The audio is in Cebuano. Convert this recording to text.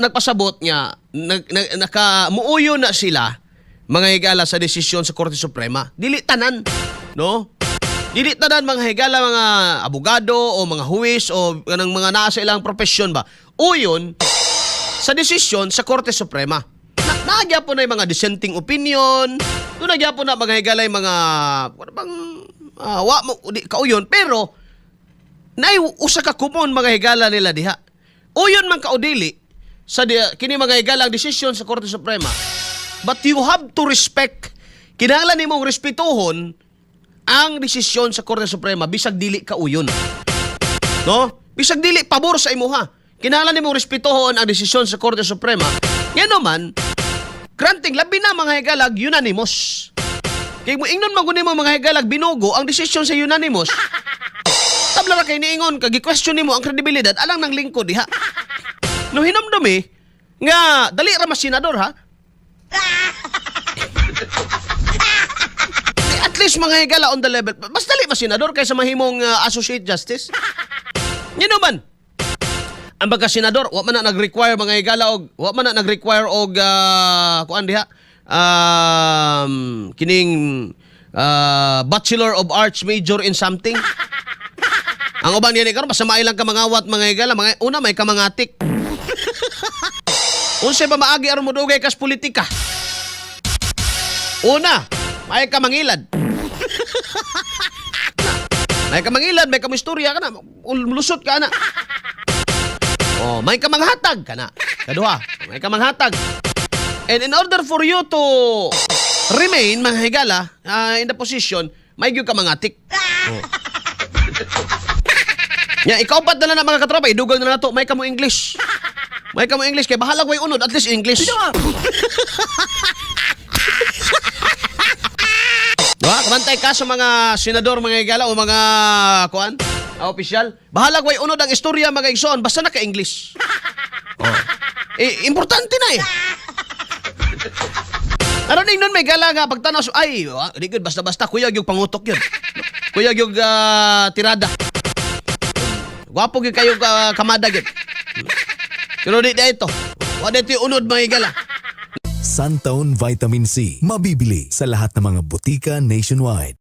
nagpasabot nga nag, nag, naka muuyo na sila, mga higala, sa desisyon sa Korte Suprema. Dili tanan, no? Dili tanan, mga higala, mga abogado o mga huwis o kanang mga naa sa ilang profesyon ba. Uyon sa desisyon sa Korte Suprema. Na, naa gyapon na yung mga dissenting opinion, doon na gyapon na, mga higala, yung mga wala bang wa mo di kauyon, pero nay usa ka common, mga higala, nila diha. Uyon man ka o dili sa di, kini, mga higala, ang desisyon sa Korte Suprema. But you have to respect, kinahanglan nimong respetuhon ang desisyon sa Korte Suprema bisag dili ka uyon. No? Bisag dili pabor sa imuha. Kinahanglan nimong respetuhon ang desisyon sa Korte Suprema. Ngano man, granting labi na, mga higalag, unanimous. Kay mo ingnon man guni mo, mga higalag, binugo ang desisyon sa unanimous. Tabla ra kay niingon kag gi-question nimo ang kredibilidad alang ng lingkod diha. No hinumdumi nga dali ra mas senador, ha. At least, mga higala, on the level. Mas dali mas senador kaysa mahimong associate justice. Ngano man, ang pagka senador, wa man na nag-require, mga higala, og wa man na nag-require og kuan diha, kining Bachelor of Arts major in something. Ang uban niya karon basta mailang ka mangawat, mga higala, mga una may kamangatik. Unsay pa maagi aron modugay kas politika? Una, may ka mangilad. May ka mangilad, may ka istorya ka na, lusot ka na. Oh, may ka manghatag ka na. Kaduha, may ka manghatag. And in order for you to remain, mga higala, in the position, may gyud ka mangatik. Oh. Nya, ikaw pa na lang mga katropa, idugang na lang to, may ka mo English. May ka mo English kay bahala way unod, at least English. Diba? Kabantay ka sa mga senador, mga higala, o mga kuan, opisyal. Bahala way unod ang istorya, mga igsoon, basta naka-English. Oh. Eh, importante na eh. Ano ning nun may gala nga pagtanaw ay, di good basta-basta kuya yung pangutok yun. Kuya yung tirada. Gwapo gyud kayo kamada gyud. Pero di ito. Wa dito yung unod, mga higala. Santone Vitamin C. Mabibili sa lahat ng mga botika nationwide.